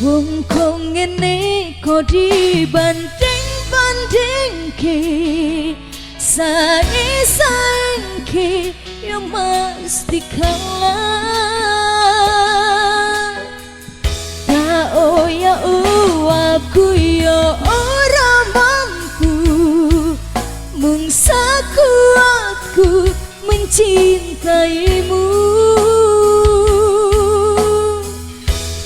Wong kok ngene kok dibanding-bandingke, sae-saengke ya mesti kalah. Tak ya aku ya ora mampu, mung sakuatku mencintaimu.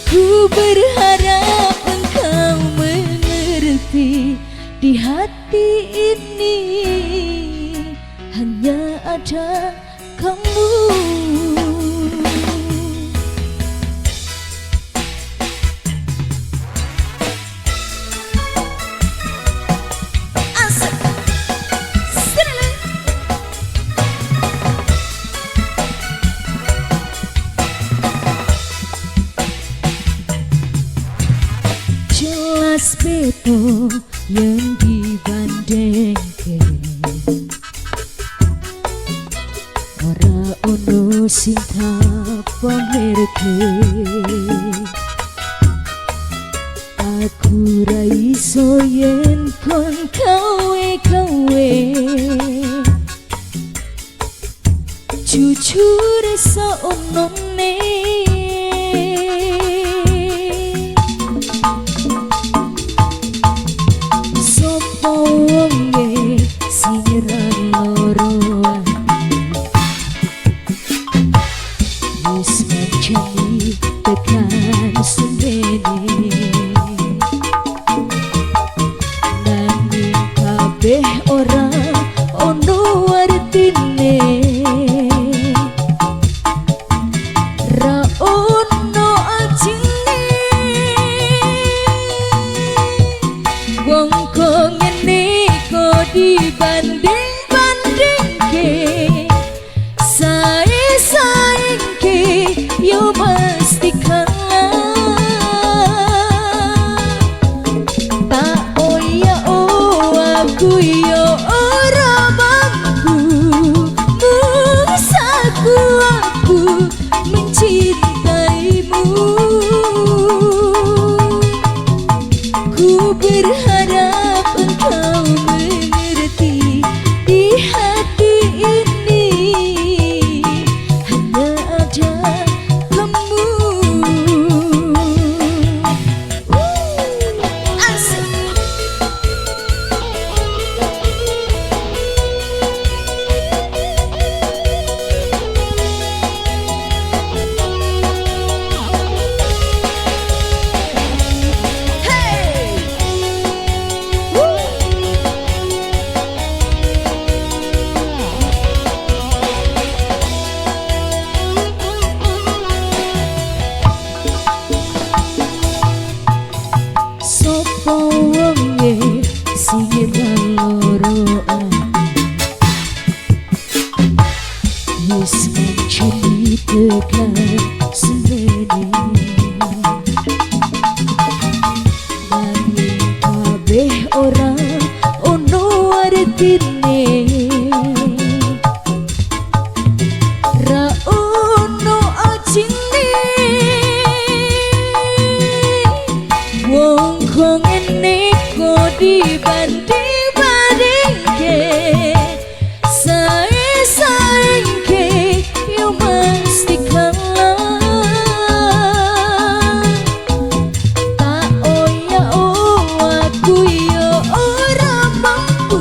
Ku berharap engkau mengerti, di hati ini hanya ada kamu. Asik. Sini. Jelas beto yang dibandingke, ora ono sing tak pamerke. Aku ra iso yen kon kawe kawe, jujur saonone. Sopo wonge sing ra loro ati, wis ngancani tekan semene, nanging kabeh ora ono artine. Ra ono ajine. Wong kok ngene kok dibanding-bandingke, sae-saengke yo mesti kalah. Tak oya oh aku yo ora mampu, mung sakuatku mencintaimu. Ku berharap engkau mengerti, di hati ini hanya ada kamu. Asik. Hey! Woo! Sopo wonge sing ra loro ati, wis ngancani tekan semene, nanging kabeh ora ono artine. Ra ono ajine. Wong kok ngene kok dibanding-bandingke, sae-saengke yo mesti kalah. Tak oya oh aku yo ora mampu,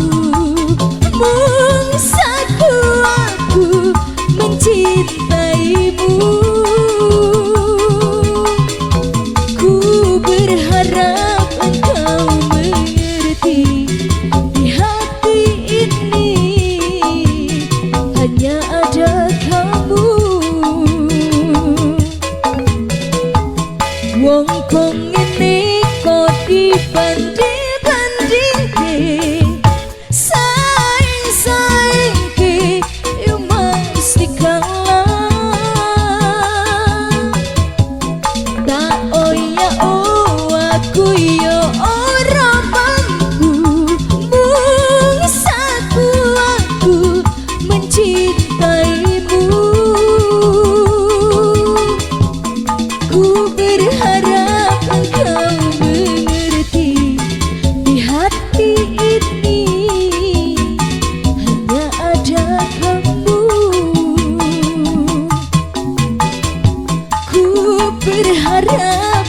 Berharap.